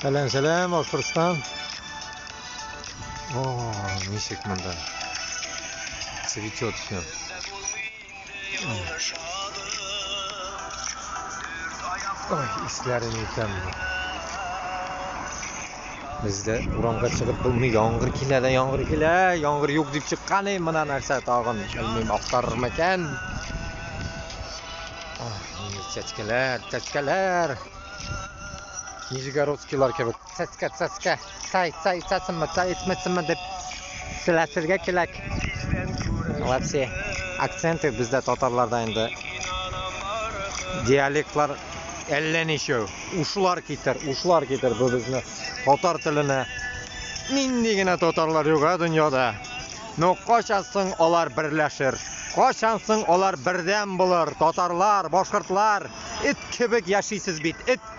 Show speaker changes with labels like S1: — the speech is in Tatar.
S1: Сәлам, сәлам, Башкортстан. О, ничек монда. Цветет все. Ой, исләрен итәм. Бездә урамга чыгып булмый, яңгыр килә дә яңгыр килә, яңгыр юк дип чыккан идем, менә нәрсә тагын, белмим, актарыр микән? Ой, чәчкәләр, чәчкәләр. Нижегородскийлар кебек цәцкә, цәцкә, цай, цай итәсеңме, цай итмисеңме дип сөйләшергә кирәк. Вообще, акценты бездә татарларда инде диалектлар әллә ничәү. Ушлар китер, ушлар китер бу безне татар теленә. Нинди генә татарлар юк а дөньяда. Но кайчан соң алар берләшер? Кайчан соң алар бердәм булыр? Татарлар, башкортлар, эт кебек яшисез бит, эт.